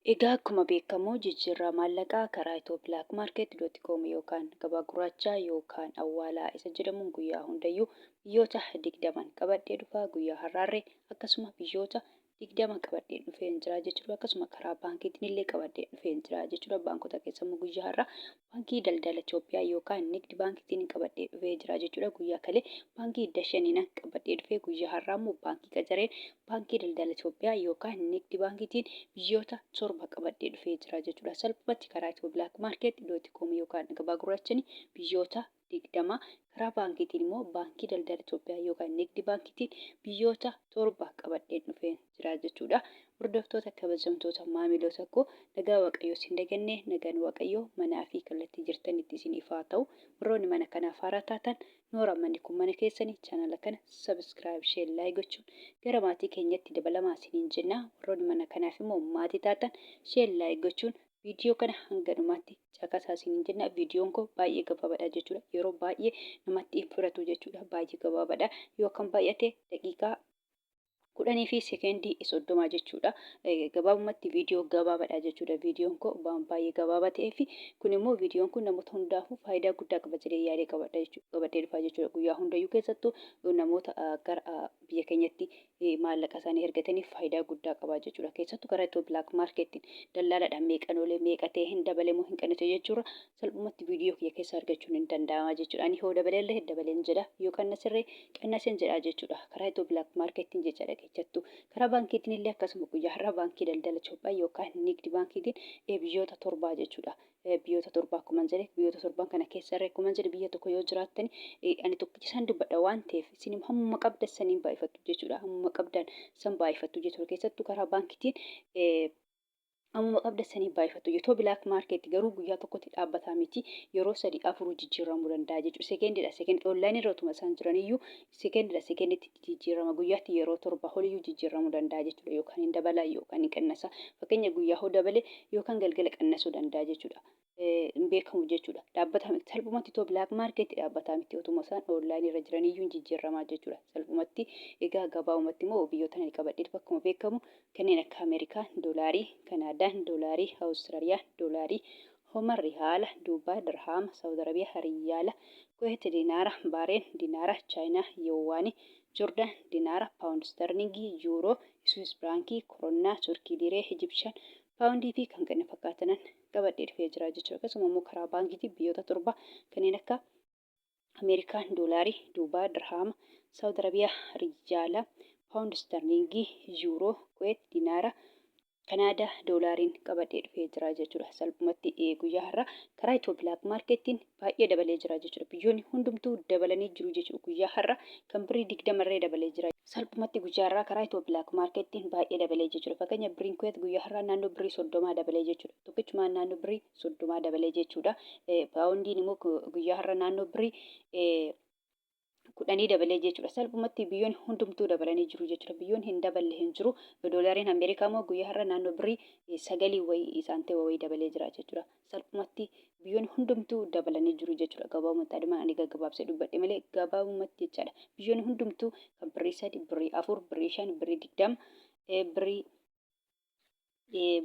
Egaa akkuma beekamu jijjiirraa maallaqaa karaa ethio-blackmarket.com yookaan gabaa gurraachaa yookaan awwaalaa isa jedhamuun guyyaa hundayyuu biyyoota 20n qabadhee dhufa. Guyyaa har'aarree akkasuma biyyoota 20 qabadhee dhufeen jira jechuudha. Akkasuma karaa baankiitiin illee qabadhee dhufeen jira jechuudha. Baankota keessa immoo guyyaa har'aa Baankii Daldala Itoophiyaa yookaan Nigd Baankiitiin qabadhee dhufee jira jechuudha. Guyyaa kalee Baankii Dashaniinan qabadhee dhufee, guyyaa har'aa immoo Baankii Qacareen Baankii Daldala Itoophiyaa yookaan Nigd Baankiitiin biyyoota 7 qabadhee dhufee jira jechuudha. Salphumatti karaa Itiyoo Black Market dot com yookaan gabaa gurraachani biyyoota 20, karaa baankiitiin immoo Baankii Daldala Itoophiyaa yookaan Nigdi Baankiitiin biyyoota 7 qabadheen dhufeen jira jechuudha. Hordoftoota kabajamtoota maamiloota koo, nagaa Waaqayyoo isin daganne, nagaan Waaqayyoo manaa fi kallattii jirtanitti isiniif haa ta'u. Warroonni mana kanaaf haaraa taatan, noora, manni kun mana keessani, chaanala kana subscribe, share, like gochuun gara maatii keenyatti dabalamaa isiniin jenna. Warroonni mana kanaaf immoo maatii taatan, share, like gochuun viidiyoo kana hanga dhumaatti caqasaa isiniin jenna. Viidiyoon koo baay'ee gabaabadha jechuudha. Yeroo baay'ee namatti hin fudhatu jechuudha. Baay'ee gabaabadha. Yoo akkam baay'ate daqiiqaa 10 fi sekeendii 30 jechuudha. Gabaabumatti viidiyoo gabaabadha jechuudha. Viidiyoon koo waan baay'ee gabaabaa ta'eef, kun immoo viidiyoon kun namoota hundaafuu faayidaa guddaa qaba jedhee yaadee qabadha jechuudha. Qabadhee dhufaa jechuudha. Guyyaa hundayyuu keessattuu namoota gara biyya keenyatti maallaqa isaanii ergataniif faayidaa guddaa qaba jechuudha. Keessattuu karaa Itiyoo Black Market dallaaladhaan meeqan oolee, meeqa ta'e, hin dabale moo hin qannate jechuurra salphumatti viidiyoo kiyya keessa argachuun hin danda'ama jechuudha. Ani hoo dabaleellee dabaleen jedha, yoo qannasirree qannasen jedha jechuudha. Karaa Itiyoo Black Market jechaadha keessattuu. Karaa baankiitiin illee akkasuma, guyyaa har'aa Baankii Daldala Itoophiyaa yookaan Nigdi Baankiitiin biyyoota torbaa jechuudha. Biyyoota torba akkuman jedhe, biyyoota torban kana keessa irra akkuman jedhe, biyya tokko yoo jiraattani, ani tokkicha isaan dubbadha waan ta'eef, isin hammuma qabdan saniin baay'ifattu jechuudha. Hammuma qabdan san baay'ifattu jechuudha. Keessattuu karaa baankiitiin hammuma qabdan saniin baay'ifattu jechuudha. Black market garuu guyyaa tokkotti dhaabbataa miti, yeroo sadi afur jijjiiramuu danda'a jechuudha. Sekendiidha sekendi online irra utuma isaan jiran iyyuu sekendiidha sekenditti jijjiirama. Guyyaatti yeroo torba oliyyuu jijjiiramuu danda'a jechuudha. Yookaan hin dabala yookaan hin qannasa. Fakkeenya, guyyaa hoo dabale yookaan galgala qannasuu danda'a jechuudha. Hin beekamu jechuudha. Dhaabbata miti. Salphumatti too black market dhaabbataa miti. Otuma isaan online irra jiraniyyuu hin jijjiiramaa jechuudha. Salphumatti egaa gabaabumatti immoo biyyoota ani qabadhee dhufe akkuma beekamu kanneen akka Ameerikaa doolaarii, Kanaadaan doolaarii, Awustiraaliyaa doolaarii, Homan Rihaala, Duubaay Dirhaama, Saawud Arabiyaa Riyaala, Kuweet Dinaara, Baareen Dinaara, Chaayinaa Yowaanii, Jordaan Dinaara, Paawund Isterlingii, Yuuroo, Iswiis Firaankii, Koronnaa, Turkii Liiree, Ijibshaan Paawundii fi kan kana fakkaatanan qabadhee dhufee jira jechuudha. Akkasuma immoo karaa baankiitiin biyyoota torba kanneen akka Ameerikaan doolaarii, Duubaay Dirhaama, Saawud Arabiyaa Riyaala, Paawund Isterlingii, Yuuroo, Kuweet Dinaara, Kanaadaa doolaariin qabadhee dhufee jira jechuudha. Salphumatti guyyaa har'aa karaa Itiyoo Black Markettiin baay'ee dabalee jira jechuudha. Biyyoonni hundumtuu dabalanii jiru jechuudha. Guyyaa har'aa kan birrii 20 irree dabalee jira. Salphumatti guyyaa har'aa karaa Itiyoo Black Markettiin baay'ee dabalee jechuudha. Fakkeenya, birriin Kuweet guyyaa har'aa naannoo birrii 30 dabalee jechuudha. Tokkichumaan naannoo birrii 30 dabalee jechuudha. Paawundiin immoo guyyaa har'aa naannoo birrii 10 dabalee jechuudha. Salphumatti biyyoonni hundumtuu dabalanii jiru jechuudha. Biyyoonni hin daballe hin jiru. Doolaariin Ameerikaa immoo guyyaa har'a naannoo birrii 9 wayii isaan ta'e wayii dabalee jira jechuudha. Salphumatti biyyoonni hundumtuu dabalanii jiru jechuudha. Gabaabumatti adumaan ani gaggabaabsee dubbadhe malee gabaabumatti jechaadha. Biyyoonni hundumtuu kan birrii 3, birrii 4, birrii 5, birrii 20, birrii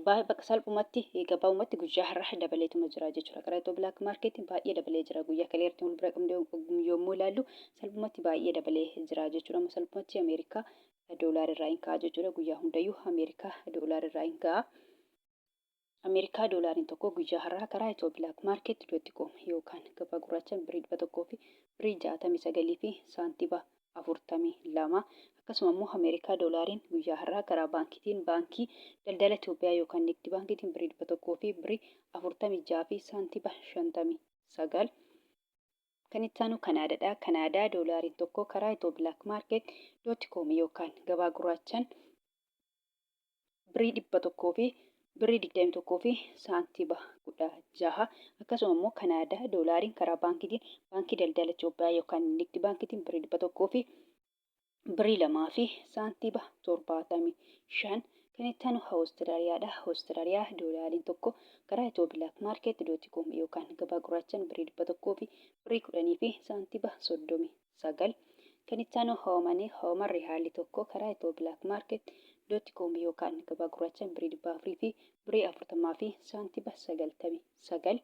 bakka salphumatti gabaabumatti guyyaa har'aa dabaleetuma jira jechuudha. Karaa Itiyoo Black Market baay'ee dabalee jira. Guyyaa kaleerti wal bira qabnee yommuu ilaallu salphumatti baay'ee dabalee jira jechuudha. Amma salphumatti Ameerikaa doolaar irraa hin ka'a jechuudha. Guyyaa hundayyuu Ameerikaa doolaar irraa hin ka'a. Ameerikaa doolaariin tokko guyyaa har'aa karaa Itiyoo Black Market dot com yookaan gabaa gurraachaan birrii 100 fi birrii 69 fi saantiba 42. Akkasuma immoo Ameerikaa doolaariin guyyaa har'aa karaa baankiitiin, Baankii Daldala Itoophiyaa yookaan Nigdi Baankiitiin, birrii 100 fi birrii 46 fi saantiba 59. Kan itti aanu Kanaadaadha. Kanaadaa doolaariin tokko karaa Itiyoo Black Market dot com yookaan gabaa gurraachaan birrii 100 fi birrii 21 fi saantiba 16. Akkasuma immoo Kanaadaa doolaariin karaa baankiitiin, Baankii Daldala Itoophiyaa yookaan Nigdi Baankiitiin, birrii 100 fi birrii 2 fi saantiba 75. Kan itti aanu Awustiraaliyaadha. Awustiraaliyaa doolaariin tokko karaa Itiyoo Black Market dot com yookaan gabaa gurraachaan birrii 100 fi birrii 10 fi saantiba 39. Kan itti aanu Hoomanii, Hooman Rihaalli tokko karaa Itiyoo Black Market dot com yookaan gabaa gurraachaan birrii 400 fi birrii 40 fi saantiba 99.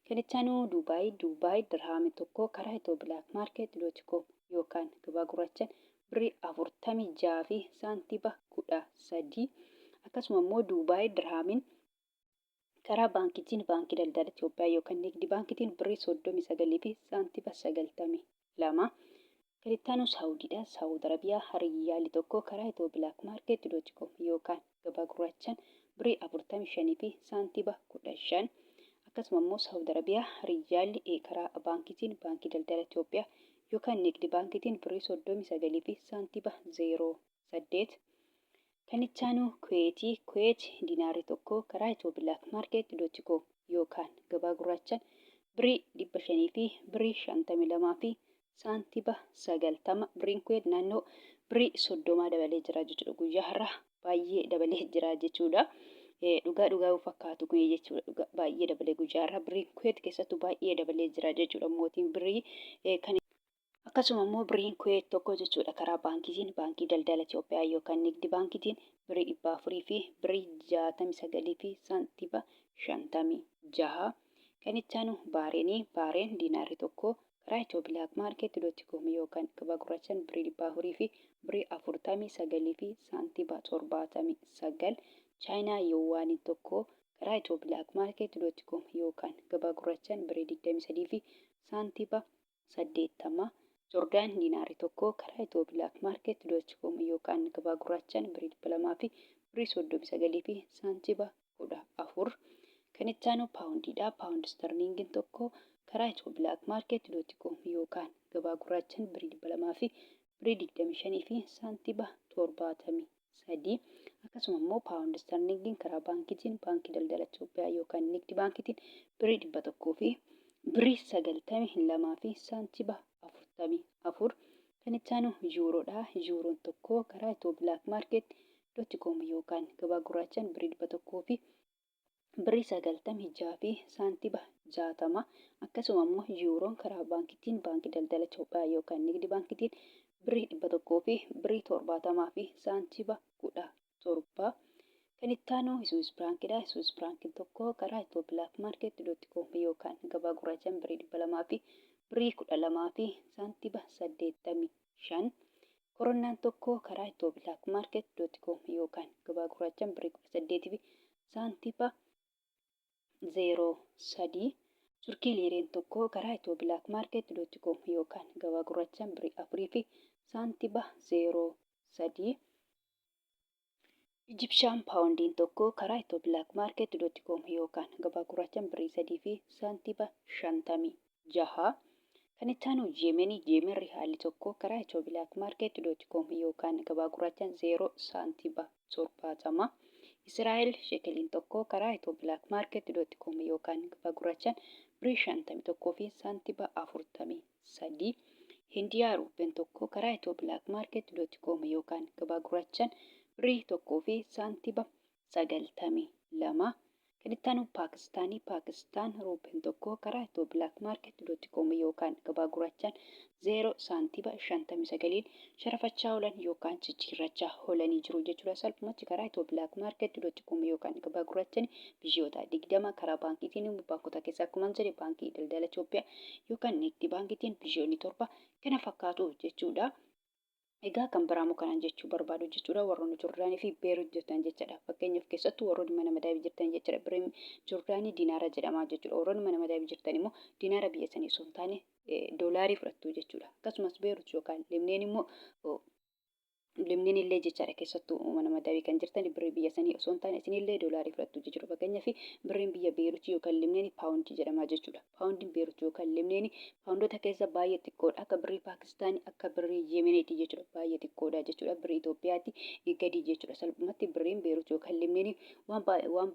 Kan itti aanu Duubaay, Duubaay dirhaami tokko karaa Itiyoo Black Market dot com yookaan gabaa gurraachaan birrii 46 fi saantiba 13. Akkasuma immoo Duubaay dirhaamiin karaa baankiitiin Baankii Daldala Itoophiyaa yookaan Nigdi Baankiitiin birrii 39 fi saantiba 92. Kan itti aanu Saawudiidha. Saawud Arabiyaa riyyaalli tokko karaa Itiyoo Black Market dot com yookaan gabaa gurraachaan birrii 45 fi saantiba 15. Akkasuma immoo Saawud Arabiyaa riyyaalli karaa baankiitiin Baankii Daldala Itoophiyaa yookaan Nigdi Baankiitiin birrii 39 fi saantiba 08. Kan itti aanu Kuweeti. Kuweet dinaarri tokko karaa Itiyoo Black Market dot com yookaan gabaa gurraachaan birrii 500 fi birrii 52 fi saantiba 90. Birriin Kuweet naannoo birrii 30 dabalee jira jechuudha. Guyyaa har'aa baay'ee dabalee jira jechuudha. Dhugaa dhugaa yoo fakkaatu kun jechuudha. Dhugaa baay'ee dabalee guyyaa har'aa birriin Kuweet keessattuu baay'ee dabalee jira jechuudha. Mootiin birrii kan Akkasuma immoo birriin Kuweet tokko jechuudha karaa baankiitiin Baankii Daldala Itoophiyaa yookaan Nigdi Baankiitiin birrii 400 fi birrii 69 fi saantiba 56. Kan itti aanu Baareenii. Baareen diinaarri tokko karaa Itiyoo Black Market dot com yookaan gabaa gurraachaan birrii 400 fi birrii 49 fi saantiba 79. Chaayinaa Yuwaaniin tokko karaa Itiyoo Black Market dot com yookaan gabaa gurraachaan birrii 23 fi saantiba 80. Jordaan diinaarri tokko karaa Itiyoo Black Market dot com yookaan gabaa gurraachaan birrii 200 fi birrii 39 fi saantiba 14. Kan itti aanu paawundiidha. Paawundi istarliingiin tokko karaa Itiyoo Black Market dot com yookaan gabaa gurraachaan birrii 200 fi birrii 25 fi saantiba 73. Akkasuma immoo paawundi istarliingiin karaa baankiitiin Baankii Daldala Itoophiyaa yookaan Nigdi Baankiitiin birrii 100 fi birrii 92 fi saantiba 44. Kan itti aanu yuuroodha. Yuuroon tokko karaa Itiyoo Black Market dot com yookaan gabaa gurraachaan birrii 100 fi birrii 96 fi saantiba 60. Akkasuma immoo yuuroon karaa baankiitiin Baankii Daldala Itoophiyaa yookaan Nigdi Baankiitiin birrii 100 fi birrii 70 fi saantiba 17. Kan itti aanu Swiss Frankidha. Swiss Frankin tokko karaa Itiyoo Black Market dot com yookaan gabaa gurraachaan birrii 200 fi birrii 12 fi saantiba 85. Koronnaan tokko karaa Itiyoo Black Market dot com yookaan gabaa gurraachaan birrii 18 fi saantiba 03. Turkii liireen tokko karaa Itiyoo Black Market dot com yookaan gabaa gurraachaan birrii 4 fi saantiba 03. Ijibshaan paawundiin tokko karaa Itiyoo Black Market dot com yookaan gabaa gurraachaan birrii 3 fi saantiba 56. Kan itti aanu Yemenii. Yemen rihaalli tokko karaa Itiyoo Black Market dot com yookaan gabaa gurraachaan 0 saantiba 70. Israa'el shekeliin tokko karaa Itiyoo Black Market dot com yookaan gabaa gurraachaan birrii 51 fi saantiba 43. Hindiyaa ruuppeen tokko karaa Itiyoo Black Market dot com yookaan gabaa gurraachaan birrii 1 fi saantiba 92. Kan itti aanu Paakistaanii. Paakistaan ruuppeen tokko karaa Itiyoo Black Market dot com yookaan gabaa gurraachaan 0 saantiba 59n sharafachaa oolan yookaan jijjiirrachaa oolanii jiru jechuudha. Salphumatti karaa Itiyoo Black Market dot com yookaan gabaa gurraachaan biyyoota 20 karaa baankiitiin baankota keessaa akkuma jedhe Baankii Daldala Itoophiyaa yookaan Nigdi Baankiitiin biyyoonni 7 kana fakkaatu jechuudha. Egaa kan biraamoo kanaan jechuu barbaadu jechuudha warroonni Jordaanii fi Beerut jirtan jechaadha. Fakkeenyaaf keessattuu warroonni mana madaabii jirtan jechaadha. Birriin Jordaanii dinaara jedhama jechuudha. Warroonni mana madaabii jirtan immoo dinaara biyya sanii osoo hin taane doolaarii fudhattu jechuudha. Akkasumas Beerut yookaan Libneen immoo Libneen illee jechaadha keessattuu mana madaabii kan jirtan birrii biyya sanii osoo hin taane isinillee doolaarii fudhattu jechuudha. Fakkeenyaaf birriin biyya Beerut yookaan Libneen paawundii jedhama jechuudha. Paawundiin Beerut yookaan Libneen paawundota keessa baay'ee xiqqoodha. Akka birrii Paakistaanii akka birrii Yemeniiti jechuudha. Baay'ee xiqqoodha jechuudha. Birrii Itoophiyaatti gadi jechuudha. Salphumatti birriin Beerut yookaan Libneen waan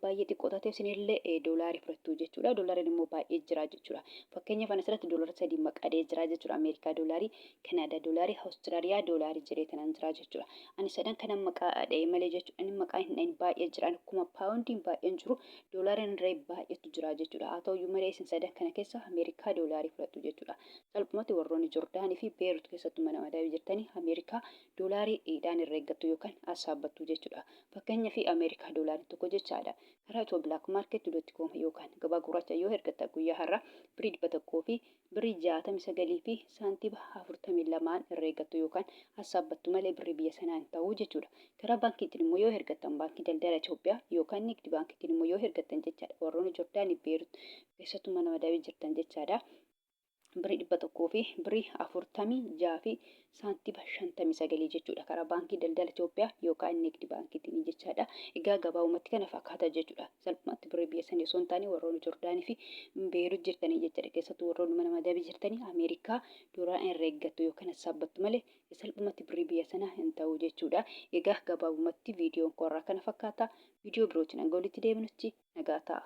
baay'ee xiqqoo taateef isinillee doolaarii fudhattu jechuudha. Doolaariin immoo baay'ee jira jechuudha. Fakkeenyaaf ana asirratti doolara 3 maqadee jira jechuudha. Ameerikaa doolaarii, Kanaadaa doolaarii, Awustiraaliyaa doolaarii jedhee tanaan jira jechuudha. jechuudha. Ani sadan kanan maqaa dha'e malee jechuudha. Ani maqaa hin dha'in baay'ee jira. Akkuma paawundiin baay'een jiru doolaariin irree baay'eetu jira jechuudha. Haa ta'uyyuu malee isin sadan kana keessa Ameerikaa doolaarii fudhattu jechuudha. Salphumatti warroonni Jordaanii fi Beerut keessattuu mana madabii jirtanii Ameerikaa doolaariidhaan herreeggattu yookaan assaabbattu jechuudha. Fakkeenyaaf Ameerikaa doolaarii tokko jechaadha. Karaa itoo black market dot com yookaan gabaa gurraacha yoo ergatta guyyaa har'aa birrii 100 fi birrii 69 fi saantiba 42n herreeggattu yookaan assaabbattu malee birrii biyya sanaa hin ta'u jechuudha. Karaa baankiitiin immoo yoo ergattan Baankii Daldala Itoophiyaa yookaan Nigdi Baankiitiin immoo yoo ergattan jechaadha. Warroonni Jordaanii Beerut keessattuu mana madabii jirtan jechaadha. Birrii 100 fi birrii 46 fi saantiba 59 jechuudha. Karaa Baankii Daldala Itoophiyaa yookaan Nigdi Baankiitiin jechaadha. Egaa gabaabumatti kana fakkaata jechuudha. Salphumatti birrii biyya sanii osoo hin taane warroonni Jordaanii fi Beerut jirtanii jechaadha. Keessattuu warroonni mana madabii jirtanii Ameerikaa duraan herreeggattu yookaan sassaabbattu malee salphumatti birrii biyya sanaa hin ta'u jechuudha. Egaa gabaabumatti viidiyoon koo irraa kana fakkaata. Viidiyoo birootiin hanga walitti deebinutti nagaa ta'a.